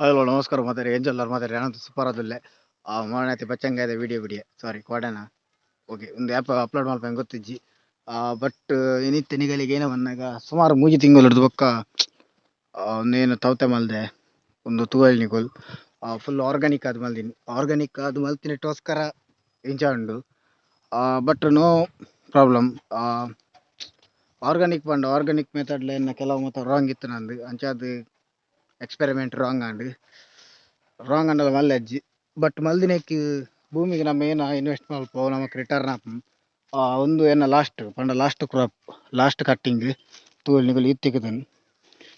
Hello ನಮಸ್ಕಾರ ಮಾತಾಡಿ ಎಂಜಲ್ಲಾರ್ ಮಾತಾಡಿ ಅನಂತ ಸೂಪರ್ ಆ ಮಾರಣಾತಿ ಬಚ್ಚಂಗಾಯದ ವಿಡಿಯೋ ಬಿಡಿಯ ಸಾರಿ ಕೊಡೋಣ ಓಕೆ ಒಂದು ಆ್ಯಪ್ ಅಪ್ಲೋಡ್ ಮಲ್ಪಂಗೆ ಗೊತ್ತಿಜ್ಜಿ. ಬಟ್ ಇನಿತ್ತೆ ನಿಗಲಿಗೆ ಏನೋ ಬಂದಾಗ ಸುಮಾರು ಮೂಜಿ ತಿಂಗಳು ಹಿಡ್ದು ಬೊಕ್ಕ ಒಂದೇನು ತೌತೆ ಮಲ್ದೆ ಒಂದು ತೂವಲ್ ನಿಗೋಲ್. ಫುಲ್ ಆರ್ಗಾನಿಕ್ ಆದ್ ಮಲ್ದಿನಿ. ಆರ್ಗಾನಿಕ್ ಆದ್ ಮಲ್ತಿನೆಟೋಸ್ಕರ ಇಂಚ ಉಂಡು. But no problem. ಆರ್ಗಾನಿಕ್ ಪಂಡ ಆರ್ಗಾನಿಕ್ ಮೆಥಡ್ ಲ ಕೆಲವು ಮಾತ ರಾಂಗ್ ಇತ್ತು ನಂದು. ಅಂಚಾದ್ ಎಕ್ಸ್ಪೆರಿಮೆಂಟ್ ರಾಂಗ್ ಆಂಡ್. ರಾಂಗ್ ಆಂಡಲ ಮಲ್ಲೆಜ್ಜಿ ಬಟ್ ಮಲ್ದಿನಕ್ಕೆ ಭೂಮಿಗೆ ನಮ್ಮ ಏನ ಇನ್ವೆಸ್ಟ್ ಮಲ್ಪ ನಮಕ್ ರಿಟರ್ನ್ ಆಪುಂಡು. ಉಂದು ಎನ್ನ ಲಾಸ್ಟ್ ಪಂಡ ಲಾಸ್ಟ್ ಕ್ರಾಪ್ ಲಾಸ್ಟ್ ಕಟ್ಟಿಂಗ್ ತೂವೊಲಿ ನಿಕುಲು ಈತ್ ತಿಕ್ಕುದುಂಡು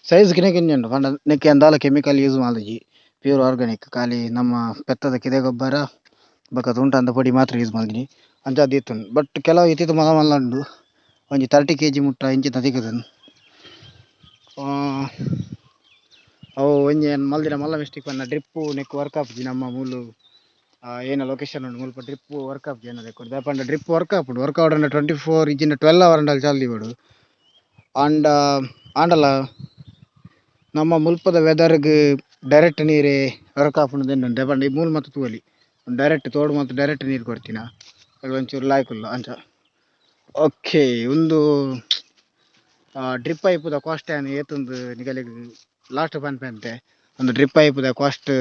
ಸೈಜ್ ಕಿನ್ಯ ಕಿನ್ಯ ಉಂಡು ಪಂಡ ನೆಕ್ಕ್ ಯಾನ್ ದಾಲ ಕೆಮಿಕಲ್ ಯೂಸ್ ಮಲ್ದಿಜಿ. ಪ್ಯೂರ್ ಆರ್ಗಾನಿಕ್ ಖಾಲಿ ನಮ್ಮ ಪೆತ್ತದ ಕಿದೆ ಗೊಬ್ಬರ ಬೊಕ ತೂಂಟಾದ ಪೊಡಿ ಮಾತ್ರ ಯೂಸ್ ಮಲ್ದಿನಿ. ಅಂಚಾದ್ ಇತ್ತುಂಡು ಬಟ್ ಕೆಲವು ಇತ್ತಿತ್ತ ಮಲ್ಲ ಮಲ್ಲ ಉಂಡು. ಒಂಜಿ 30 ಕೆಜಿ ಮುಟ್ಟ ಇಂಚಿನ ತಿಕ್ಕುದುಂಡು. ಅವು ಒಂಜಿ ಯಾನ್ ಮಲ್ದಿನ ಮಲ್ಲ ಮಿಸ್ಟೇಕ್ ಪಂಡ ಡ್ರಿಪ್ ನೆಕ್ ವರ್ಕ್ ಆಪುಜಿ ನಮ್ಮ ಮೂಲು. ಏನ ಲೊಕೇಶನ್ ಉಂಡು ಮುಲ್ಪ ಡ್ರಿಪ್ ವರ್ಕ್ ಆಪುಜಿ ಎನ್ನ ಲೆಕ್ಕೊಡು ದಾಯೆ ಪಂಡ ಡ್ರಿಪ್ ವರ್ಕ್ ಆಪುಂಡು. ವರ್ಕ್ ಆವೊಡಂಡ 24 ಇಜ್ಜಿಂಡ 12 ಅವರ್ ಅಂಡಲ ಚಾಲು ದೀವೊಡು. ಆಂಡ ಆಂಡಲ ನಮ್ಮ ಮುಲ್ಪದ ವೆದರ್ಗ್ ಡೈರೆಕ್ಟ್ ನೀರೇ ವರ್ಕ್ ಆಪುಂಡು ಎನ್ನುಂಡು ದಾಯೆ ಪಂಡ ಈ ಮೂಲು ಮಾತ ತೂವೊಲಿ. ಡೈರೆಕ್ಟ್ ತೋಡು ಮಾತ ಡೈರೆಕ್ಟ್ ನೀರು ಕೊರ್ತಿನ. ಒಂಚೂರು ಲಾಯ್ಕ್ ಉಲ್ಲ ಅಂಚ. ಓಕೆ ಉಂದು ಡ್ರಿಪ್ ಪೈಪುದ ಕಾಸ್ಟ್ ಯಾನ್ ಏತುಂದು ನಿಗಲೆಗ್ ಲಾಸ್ಟ್ ಪನ್ಪೆ ಒಂದು ಡ್ರಿಪ್ ಪೈಪುದ ಕಾಸ್ಟ್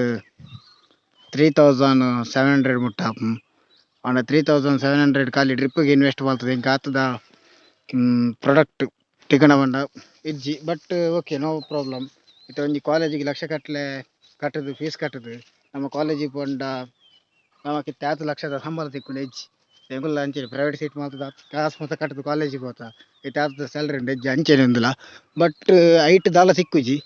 3700 ಮುಟ್ಟ ಆಪುಂಡು. ಆಂಡ 3700 ಖಾಲಿ ಡ್ರಿಪ್ಗೆ ಇನ್ವೆಸ್ಟ್ ಮಲ್ತುದು ಎಂಕ್ ಆತುದ ಪ್ರಾಡಕ್ಟ್ ತಿಕುಂಡ ಪಂಡ ಇಜ್ಜಿ. But okay no problem. ಇತ್ತೆ ಒಂಜಿ ಕಾಲೇಜಿಗ್ ಲಕ್ಷ ಕಟ್ಲೆ ಕಟ್ಟುದು ಫೀಸ್ ಕಟ್ಟುದು ನಮ್ಮ ಕಾಲೇಜಿಗ್ ಪೋಂಡ ನಮಕ್ ಇತ್ತೆ ಆತ್ ಲಕ್ಷದ ಸಂಬಳ ತಿಕ್ಕುಂಡು ಇಜ್ಜಿ. ಎಂಕುಲ್ಲ ಅಂಚನೆ ಪ್ರೈವೇಟ್ ಸೀಟ್ ಮಲ್ತುದು ಕಾಸ್ ಮಾತ ಕಟ್ಟುದು ಕಾಲೇಜಿಗ್ ಪೋತ. ಇತ್ತೆ ಆತ್ ಸ್ಯಾಲರಿ ಉಂಡು ಇಜ್ಜಿ ಅಂಚನೆ ಉಂದುಲ. ಬಟ್ ಐಟ್ ದಾಲ ತಿಕ್ಕುಜಿ.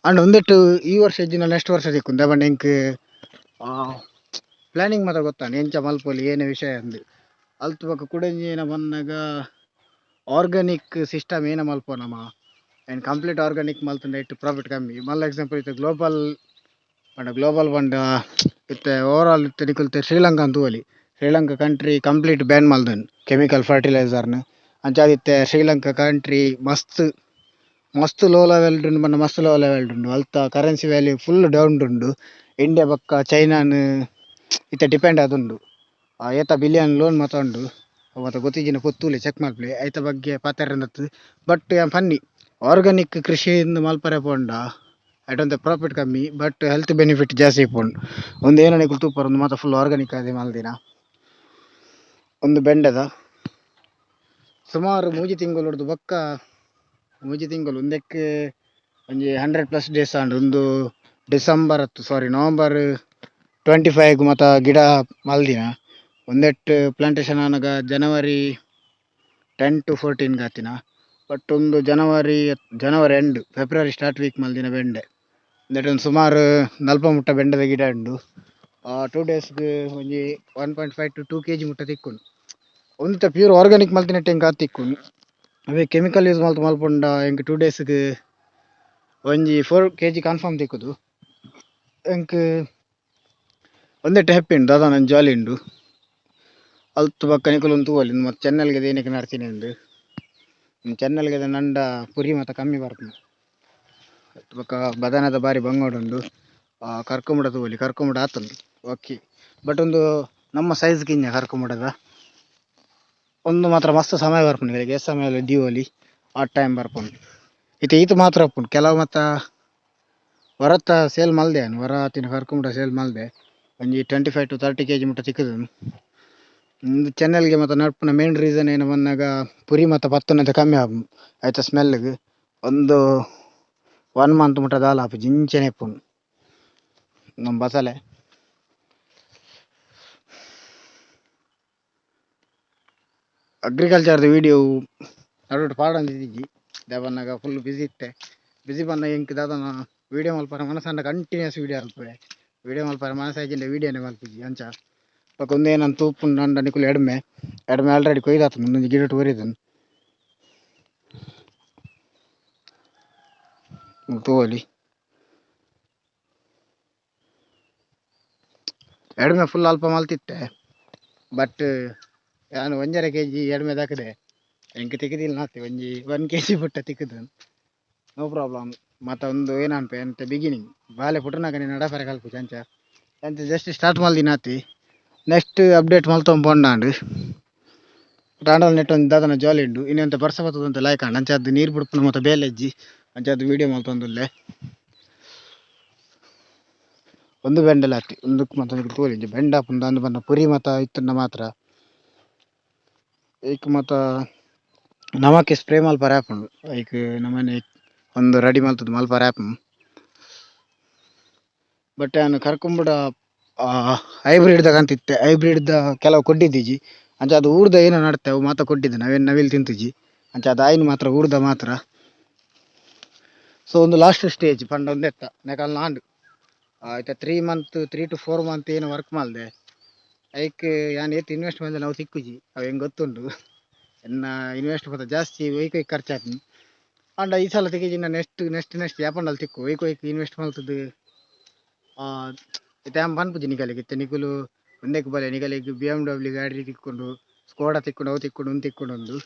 ಆಂಡ ಉಂದೆಟ್ ಈ ವರ್ಷ ಇಜ್ಜಿಂಡ ನೆಕ್ಸ್ಟ್ ವರ್ಷ ತಿಕ್ಕುಂಡು. ದಾಯೆ ಪಂಡ ಎಂಕ್ ಪ್ಲಾನಿಂಗ್ ಮಾತ ಗೊತ್ತಾಂಡ್ ಎಂಚ ಮಲ್ಪೊಲಿ ಏನೆ ವಿಷಯ ಅಂದ್. ಅಲ್ತ್ ಬೊಕ ಕುಡೊಂಜಿ ಏನ ಪನ್ನಗ ಆರ್ಗಾನಿಕ್ ಸಿಸ್ಟಮ್ ಏನ ಮಲ್ಪ ನಮ. ಐನ್ ಕಂಪ್ಲೀಟ್ ಆರ್ಗಾನಿಕ್ ಮಲ್ತುಂಡ ಐಟ್ ಪ್ರಾಫಿಟ್ ಕಮ್ಮಿ. ಮಲ್ಲ ಎಕ್ಸಾಂಪಲ್ ಇತ್ತೆ ಗ್ಲೋಬಲ್ ಪಂಡ ಗ್ಲೋಬಲ್ ಪಂಡ ಇತ್ತೆ ಓವರ್ ಆಲ್ ಇತ್ತೆ ನಿಕುಲು ಶ್ರೀಲಂಕಾ ತೂವೊಲಿ. ಶ್ರೀಲಂಕಾ ಕಂಟ್ರಿ ಕಂಪ್ಲೀಟ್ ಬ್ಯಾನ್ ಮಲ್ದುಂಡು ಕೆಮಿಕಲ್ ಫರ್ಟಿಲೈಸರ್ ನ್. ಅಂಚಾದ್ ಇತ್ತೆ ಶ್ರೀಲಂಕಾ ಕಂಟ್ರಿ ಮಸ್ತ್ ಮಸ್ತ್ ಲೋ ಲೆವೆಲ್ ಡ್ ಉಂಡು ಪಂಡ ಮಸ್ತ್ ಲೋ ಲೆವೆಲ್ ಡ್ ಉಂಡು. ಅಲ್ತ ಕರೆನ್ಸಿ ವ್ಯಾಲ್ಯೂ ಫುಲ್ ಡೌನ್ ಡ್ ಉಂಡು. ಇಂಡಿಯಾ ಬೊಕ್ಕ ಚೈನಾನ್ ಇತ್ತೆ ಡಿಪೆಂಡ್ ಆದುಂಡು. ಏತ ಬಿಲಿಯನ್ ಲೋನ್ ಮಾತ ಉಂಡು. ಅವು ಮಾತ ಗೊತ್ತಿಜ್ಜಿಂಡ ಪೋದು ತೂಲೆ ಚೆಕ್ ಮಲ್ಪುಲೆ ಐತ ಬಗ್ಗೆ ಪಾತೆರಂದತ್. ಬಟ್ ಯಾನ್ ಪನ್ನಿ ಆರ್ಗಾನಿಕ್ ಕೃಷಿ ಇಂದ್ ಮಲ್ಪರೆ ಪೋಂಡ ಐಟ್ ಒಂತೆ ಪ್ರಾಫಿಟ್ ಕಮ್ಮಿ ಬಟ್ ಹೆಲ್ತ್ ಬೆನಿಫಿಟ್ ಜಾಸ್ತಿ ಇಪ್ಪುಂಡು. ಉಂದು ಏನ ನಿಕುಲು ತೂಪರ್ ಉಂದು ಮಾತ ಫುಲ್ ಆರ್ಗಾನಿಕ್ ಆದ್ ಮಲ್ದಿನ. ಉಂದು ಬೆಂಡೆದ. ಸುಮಾರು ಮೂಜಿ ತಿಂಗೊಲುರ್ದು ಬೊಕ್ಕ ಮೂಜಿ ತಿಂಗಳು ಉಂದೆಕ್ ಒಂಜಿ 100 ಪ್ಲಸ್ ಡೇಸ್ ಆಂಡ್. ಉಂದು ಡಿಸೆಂಬರ್ ಅತ್ತು ಸಾರಿ ನವೆಂಬರ್ 25 ಗ್ ಮಾತ ಗಿಡ ಮಲ್ದಿನ. ಉಂದೆಟ್ ಪ್ಲಾಂಟೇಶನ್ ಆನಗ ಜನವರಿ 10 ಟು 14 ಗ್ ಆತಿನ. ಬಟ್ ಉಂದು January January end February start weak ಮಲ್ದಿನ ಬೆಂಡೆ. ಉಂದೆಟ್ ಒಂಜಿ ಸುಮಾರು ನಲ್ಪ ಮುಟ್ಟ ಬೆಂಡೆದ ಗಿಡ ಉಂಡು. 2 ಡೇಸ್ ಗ್ ಒಂಜಿ 1.5 ಟು 2 ಕೆಜಿ ಮುಟ್ಟ ತಿಕ್ಕುಂಡು. ಉಂದೆತ ಪ್ಯೂರ್ ಆರ್ಗಾನಿಕ್ ಮಲ್ತಿನೆಟ್ ಎಂಕ್ ಆತ್ ತಿಕ್ಕುಂಡು. ಅವೇ ಕೆಮಿಕಲ್ ಯೂಸ್ ಮಲ್ತ್ ಮಲ್ಪುಂಡ ಎಂಕ್ 2 ಡೇಸ್ ಗ್ ಒಂಜಿ 4 ಕೆಜಿ ಕನ್ಫರ್ಮ್ ತಿಕ್ಕುದು. ಎಂಕ್ ಒಂದೆಟ್ ಹ್ಯಾಪಿ ಉಂಡು ದಾದ ಒಂಜಿ ಜಾಲಿ ಉಂಡು. ಅಲ್ತ್ ಬೊಕ್ಕ ನಿಕುಲು ತೂವೊಲಿ ಮತ್ತ ಚೆನ್ನಲ್ಗೆ ದೇನಿಕ್ ನಡ್ತಿನಿ ಇಂದ್. ಚೆನ್ನಲ್ಗೆದ ನಂಡ ಪುರಿ ಮಾತ ಕಮ್ಮಿ ಬರ್ಪುಂಡು. ಅಲ್ತ್ ಬೊಕ್ಕ ಬದನೆದ ಬಾರಿ ಬಂಗೋಡುಂಡು. ಕರ್ಕುಂಬುಡ ತೂವೊಲಿ ಕರ್ಕುಂಬುಡ ಆತುಂಡು ಓಕೆ. ಬಟ್ ಉಂದು ನಮ್ಮ ಸೈಜ್ ಕಿನ್ಯ ಕರ್ಕುಂಬುಡದ. ಉಂದು ಮಾತ್ರ ಮಸ್ತ್ ಸಮಯ ಬರ್ಪುಂಡು ಏತ್ ಸಮಯ ದೀವೊಲಿ ಆ ಟೈಮ್ ಬರ್ಪುಂಡು. ಇತ್ತೆ ಈತ್ ಮಾತ್ರ ಉಪ್ಪುಂಡು ಕೆಲವು ಮಾತ ವರತ್ತ ಸೇಲ್ ಮಲ್ದೆ ಯಾನ್ ವರ ಆತಿನ ಕರ್ಕುಂಬುಡ ಸೇಲ್ ಮಲ್ದೆ. ಒಂಜಿ 25 ಟು 30 ಕೆಜಿ ಮುಟ್ಟ ತಿಕ್ಕುದು. ಉಂದು ಚೆನ್ನಲ್ಗೆ ಮಾತ ನಡ್ಪುನ ಮೇನ್ ರೀಸನ್ ಏನ ಪನ್ನಗ ಪುರಿ ಮಾತ ಪತ್ತುನಂತ ಕಮ್ಮಿ ಆಪುಂಡು ಐತ ಸ್ಮೆಲ್ ಗ್. ಒಂದು 1 ಮಂತ್ ಮುಟ್ಟ ದಾಲ ಆಪುಜಿ ಇಂಚನೆ ಇಪ್ಪುಂಡು. ನಮ್ಮ ಬಸಲೆ. ಅಗ್ರಿಕಲ್ಚರ್ ದ ವಿಡಿಯೋ ನಡುಟು ಪಾಡೊಂದಿಜ್ಜಿ ದಾಯೆ ಪನ್ನಗ ಫುಲ್ ಬಿಸಿ ಇತ್ತೆ. ಬಿಸಿ ಪನ್ನಗ ಎಂಕ್ ದಾದನ ವಿಡಿಯೋ ಮಲ್ಪರೆ ಮನಸಾಂಡ ಕಂಟಿನ್ಯೂಸ್ ವಿಡಿಯೋ ಮಲ್ಪುವೆ. ವಿಡಿಯೋ ಮಲ್ಪರೆ ಮನಸಾಯಿಜಿಂಡ ವಿಡಿಯೋನೆ ಮಲ್ಪುಜಿ ಅಂಚ. ಬೊಕ ಉಂದು ತೂಪುಂಡು ಅಂಡ ನಿಕುಲು ಎಡ್ಮೆ. ಎಡ್ಮೆ ಆಲ್ರೆಡಿ ಕೊಯ್ದಾತುಂಡು ಉಂದೊಂಜಿ ಗಿಡಟ್ ಒರಿದುಂಡು. ತೂವೊಲಿ. ಎಡ್ಮೆ ಫುಲ್ ಅಲ್ಪ ಮಲ್ತಿತ್ತೆ. ಬಟ್ ಯಾನ್ ಒಂಜರೆ ಕೆಜಿ ಎಡ್ಮೆ ದಕ್ಕ್‌ದೆ. ಎಂಕ್ ತಿಕ್ಕುದಿಲ್ಲ ನಾತೆ ಒಂಜಿ 1 ಕೆಜಿ ಪುಟ್ಟ ತಿಕ್ಕುದು. ನೋ ಪ್ರಾಬ್ಲಮ್ ಮಾತ ಉಂದು ಏನಾನ್ಪೆ ಅಂತೆ ಬಿಗಿನಿಂಗ್ ಬಾಲೆ ಪುಟ್ಟುನಗನೆ ನಡಪರೆ ಕಲ್ಪುಜಿ ಅಂಚ ಅಂಚ ಜಸ್ಟ್ ಸ್ಟಾರ್ಟ್ ಮಲ್ದಿನಾತೆ ನೆಕ್ಸ್ಟ್ ಅಪ್ಡೇಟ್ ಮಲ್ತೊಂದು ಪೋಂಡಾಂಡ್. ದಾಂಡಲ ನೆಟ್ ಒಂಜಿ ದಾದನ ಜಾಲಿ ಉಂಡು ಇನಿ ಒಂತೆ ಬರ್ಸ ಬತ್ತುದಂತೆ ಲಾಯ್ಕ್ ಆಂಡ್ ಅಂಚಾದ್ ನೀರ್ ಬುಡ್ಪುನ ಮಾತ ಬೇಲೆ ಇಜ್ಜಿ ಅಂಚಾದ್ ವೀಡಿಯೋ ಮಲ್ತೊಂದುಲ್ಲೆ. ಉಂದು ಬೆಂಡಲ ಅತ್ತ್ ಉಂದಕ್ ಮಾತ ನಿಕುಲು ತೂವೊಲಿ ಒಂಜಿ ಬೆಂಡ ಆಪುಂಡು ದಾದ ಪಂಡ ಪುರಿ ಮಾತ ಇತ್ತ್ಂಡ ಮಾತ್ರ ಐಕ್ ಮಾತ ನಮಕ್ ಸ್ಪ್ರೇ ಮಲ್ಪರೆ ಆಪುಂಡು ಐಕ್ ನಮನೆ ಉಂದು ರೆಡಿ ಮಲ್ತುದು ಮಲ್ಪರೆ ಆಪುಂಡು. ಬಟ್ ಯಾನ್ ಕರ್ಕುಂಬುಡ ಹೈಬ್ರಿಡ್ ದ ಕಂತಿತ್ತೆ ಹೈಬ್ರಿಡ್ ದ ಕೆಲವು ಕೊಡ್ಡಿದ್ದೀಜಿ ಅಂಚಾದ್ ಊರ್ದ ಏನ ನಡತೆ ಅವು ಮಾತ ಕೊಡ್ಡಿದ್ದು ಅವೆನ್ ನವಿಲ್ ತಿಂತುಜಿ ಅಂಚಾದ್ ಆಯಿನ್ ಮಾತ್ರ ಊರ್ದ ಮಾತ್ರ. ಸೊ ಉಂದು ಲಾಸ್ಟ್ ಸ್ಟೇಜ್ ಪಂಡ ಉಂದೆತ್ತ ನೆಕಲ್ನ ಆಂಡ್ ಇತ್ತೆ 3 ಮಂತ್ 3 ಟು 4 ಮಂತ್ ಏನ ವರ್ಕ್ ಮಲ್ದೆ ಐಕ್ ಯಾನ್ ಏತ್ ಇನ್ವೆಸ್ಟ್ ಮಲ್ದೆ ಅವು ತಿಕ್ಕುಜಿ ಅವು ಎಂಕ್ ಗೊತ್ತುಂಡು ಎನ್ನ ಇನ್ವೆಸ್ಟ್ ಮಾತ ಜಾಸ್ತಿ ಒಯ್ಕ್ ಒಯ್ಕ್ ಖರ್ಚಾಪುಂಡು ಆಂಡ ಈ ಸಲ ತಿಕ್ಕಿಜಿಂಡ ನೆಕ್ಸ್ಟ್ ನೆಕ್ಸ್ಟ್ ನೆಕ್ಸ್ಟ್ ಯಾಪಂಡಲ ತಿಕ್ಕು ಒಯ್ಕ್ ಒಯ್ಕ್ ಇನ್ವೆಸ್ಟ್ ಮಲ್ತುದು ಇತ್ತೆ ಯಾನ್ ಪನ್ಪುಜಿ ನಿಕಲೆಗ್ ಇತ್ತೆ ನಿಕುಲು ಉಂದೆಕ್ ಬಲೆ ನಿಕಲೆಗ್ BMW ಗಾಡಿ ತಿಕ್ಕುಂಡು ಸ್ಕೋಡಾ ತಿಕ್ಕುಂಡು ಅವು ತಿಕ್ಕುಂಡು ಉಂದು ತಿಕ್ಕುಂಡು ಉಂದು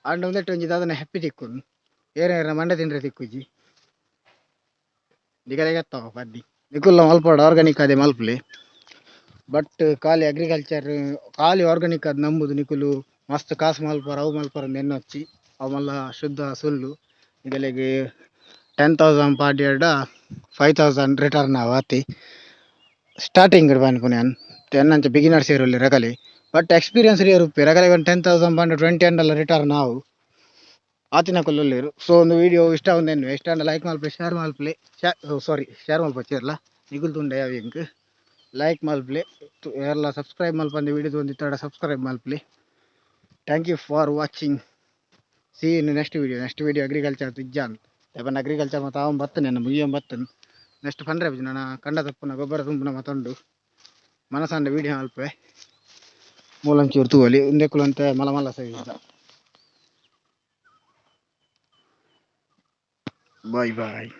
ಆಂಡ ಉಂದೆಟ್ ಒಂಜಿ ದಾದನ ಹ್ಯಾಪಿ ತಿಕ್ಕುಂಡು ಏರೇರ್ನ ಮಂಡೆ ತಿಂಡ್ರೆ ತಿಕ್ಕುಜಿ ನಿಕಲೆಗ್ ಅತ್ತವ ಪದ್ದಿ ನಿಕುಲ್ಲ ಮಲ್ಪೊಡು ಆರ್ಗಾನಿಕ್ ಆದೆ ಮಲ್ಪುಲೆ ಬಟ್ ಖಾಲಿ ಅಗ್ರಿಕಲ್ಚರ್ ಖಾಲಿ ಆರ್ಗಾನಿಕ್ ಆದ್ ನಂಬುದು ನಿಕುಲು ಮಸ್ತ್ ಕಾಸು ಮಲ್ಪರ ಅವು ಮಲ್ಪರ ಅಂದ್ ಎನ್ನೊಚ್ಚಿ ಅವು ಮಲ್ಲ ಶುದ್ಧ ಸುಳ್ಳು ನಿಕಲೆಗ್ 10,000 ಪಾಡ್ಯರ್ಡ 5,000 ರಿಟರ್ನ್ ಆವು ಆತೆ ಸ್ಟಾರ್ಟಿಂಗ್ ಪನ್ಪುನ ಯಾನ್ ಎನ್ನಂಚ ಬಿಗಿನರ್ಸ್ ಏರುಲ್ಲೆರ್ ರಗಲೆ ಬಟ್ ಎಕ್ಸ್ಪೀರಿಯನ್ಸ್ ಇಪ್ಪೆರ್ ರಗಲೆ 10,000 ಪಂಡ 20 ಅಂಡಲ ರಿಟರ್ನ್ ಆವು ಆತಿನಕುಲು ಉಲ್ಲೆರ್. ಸೊ ಒಂದು ವಿಡಿಯೋ ಇಷ್ಟ ಆವಂದೆ ಇಷ್ಟ ಆಂಡ ಲೈಕ್ ಮಲ್ಪುಲೆ ಶೇರ್ ಮಲ್ಪುಲೆ ಸಾರಿ ಶೇರ್ ಮಲ್ಪೊಚ್ಚೆರ್ಲ ನಿಕುಲು ತೂಂಡ ಯಾವು ಎಂಕ್ ಲೈಕ್ ಮಲ್ಪುಲೆ ಏರ್ಲ ಸಬ್ಸ್ಕ್ರೈಬ್ ಮಲ್ಪಂದೆ ವಿಡಿಯೋ ತೂವೊಂದಿತ್ತಡ ಸಬ್ಸ್ಕ್ರೈಬ್ ಮಲ್ಪುಲೆ. Thank you for watching. See in next video. Next video agriculture ಇಜ್ಜಾನ್ ದಾಯೆ ಅಗ್ರಿಕಲ್ಚರ್ ಮಾತ ಆವೊಂದು ಬತ್ತನೆ ಮುಗಿಯೊಂದು ಬತ್ತನ್ ನೆಕ್ಸ್ಟ್ ಪಂಡ್ರೆ ನನ ಕಂಡ ತಪ್ಪುನ ಗೊಬ್ಬರ ತುಂಬುನ ಮಾತ ಉಂಡು ಮನಸಾಂಡ ವಿಡಿಯೋ ಮಲ್ಪುವೆ ಮೂಲೊಂಚೂರು ತೂವೊಲಿ ಉಂದೆಕುಲು ಒಂತೆ ಮಲ್ಲ ಮಲ್ಲ ಸೈಜ್ ದ. Bye boy.